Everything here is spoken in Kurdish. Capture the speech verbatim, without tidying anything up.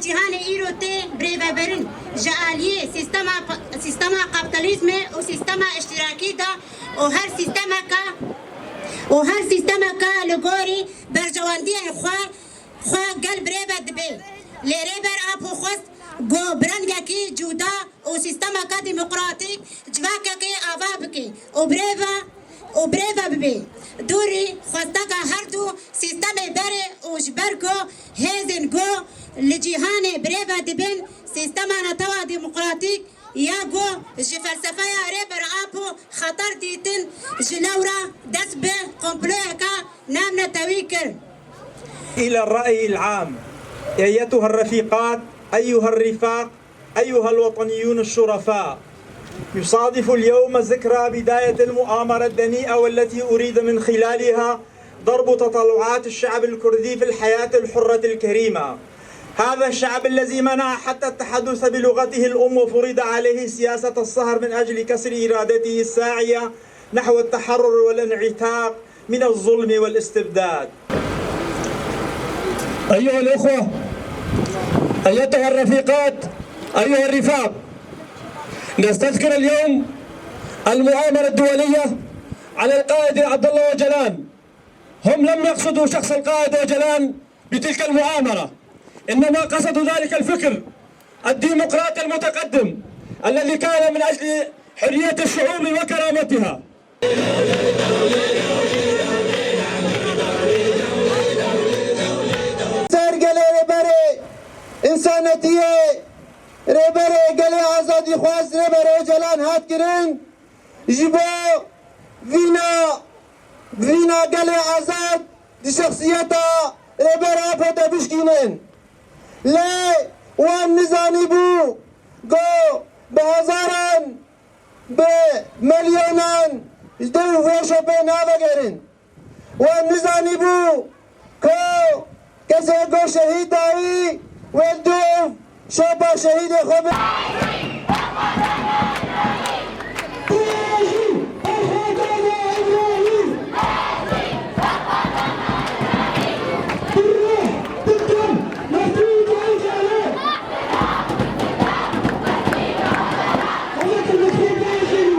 Cîhanê îro tê birêvebirin ji aliyê sîstema, sîstema kapîtalîzmê û sîstema îştirakî de û her sîstemeke, û her sîstemeke li gorî berjewendiyên xwe, xwe gel birêve dibe. Lê Rêber Apo xwest ku bi rengekî cuda û sîstemeke demokratîk civakekê ava bike û birêve, û birêve bibe. Dûrî xwesteka her du sîstemê berê û ji ber ku hêzên ku li cîhanê birêve dibin, sîstema netewa demokratîk ya ku ji felsefeya Rêber Apo xeter dîtin, ji lewra dest bi komployeka navnetewî kir. إلى الرأي العام. أيتها الرفيقات، أيها الرفاق، أيها الوطنيون الشرفاء، يصادف اليوم ذكرى بداية المؤامرة الدنيئة والتي أريد من خلالها ضرب تطلعات الشعب الكردي في الحياة الحرة الكريمة. هذا الشعب الذي منع حتى التحدث بلغته الأم وفرض عليه سياسة الصهر من أجل كسر إرادته الساعية نحو التحرر والانعتاق من الظلم والاستبداد. أيها الأخوة، أيتها الرفيقات، أيها الرفاق، نستذكر اليوم المؤامرة الدولية على القائد عبد الله أوجلان. هم لم يقصدوا شخص القائد أوجلان بتلك المؤامرة، إنما قصدوا ذلك الفكر الديمقراطي المتقدم الذي كان من أجل حرية الشعوب وكرامتها. Ser gelê rêberê însanetiyê, rêberê gelê azadîxwaz, rêberê Ocalan hat kirin, ji bo vîna, vîna gelê azad di şexsiyeta Rêber Apo de bişkînin. Lê wan nizanîbû ku bi hezaran, bi milyonan ji dev vê şopê navegerin. Wan nizanîbû ku kesê ku şehîd dawî wê li dûv şopa şehîdê xwe bi.